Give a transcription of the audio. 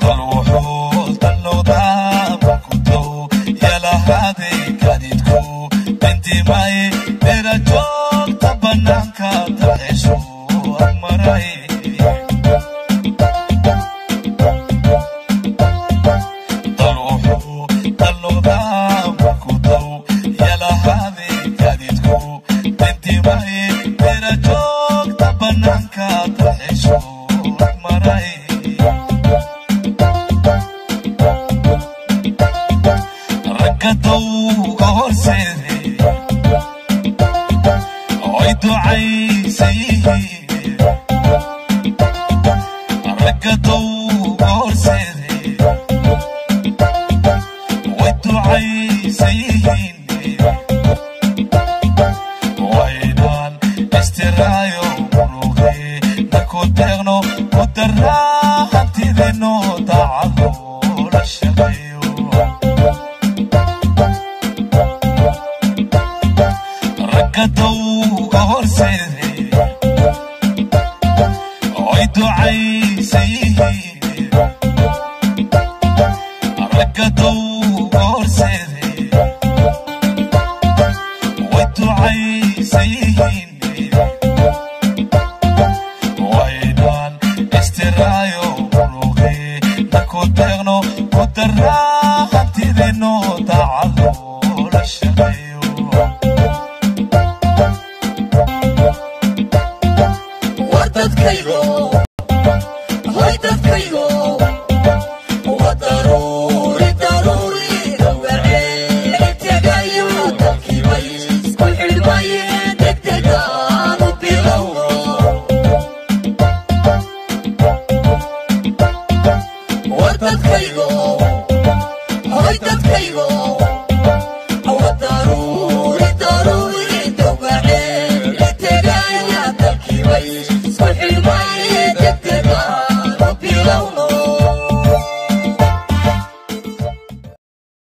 Dalwuxuu dalnoqdaa markuu yalahaaday gaadiidku dintimay dera joogta bannaanka dalxiisu agmaray. Dalwuxuu dalnoqdaa markuu yalahaaday gaadiidku dintimay dera joogta bannaanka dalxiisu agmaray. Ragga dowga horseeday oy ducaysan yihiin, ragga dowga horseeday way ducaysan yihiin. Waynaan istiraayo muruqeena ku deeqno ku daraa hantideenno daacado la shaqeeyo. Ragga dowga horseeday oy ducaysan yihiin, ragga dowga horseeday way ducaysan yihiin. Waynaan istiraayo muruqeena ku deeqno ku daraa hantideenno daacado la shaqeeyo. War dadkaygo, hoy dadkaygo, waa daruuri daruuri gawracee tegayo dalkiibay isku xidhmaye degdegaanu bilowno. War dadkaygo, hoy dadkaygo.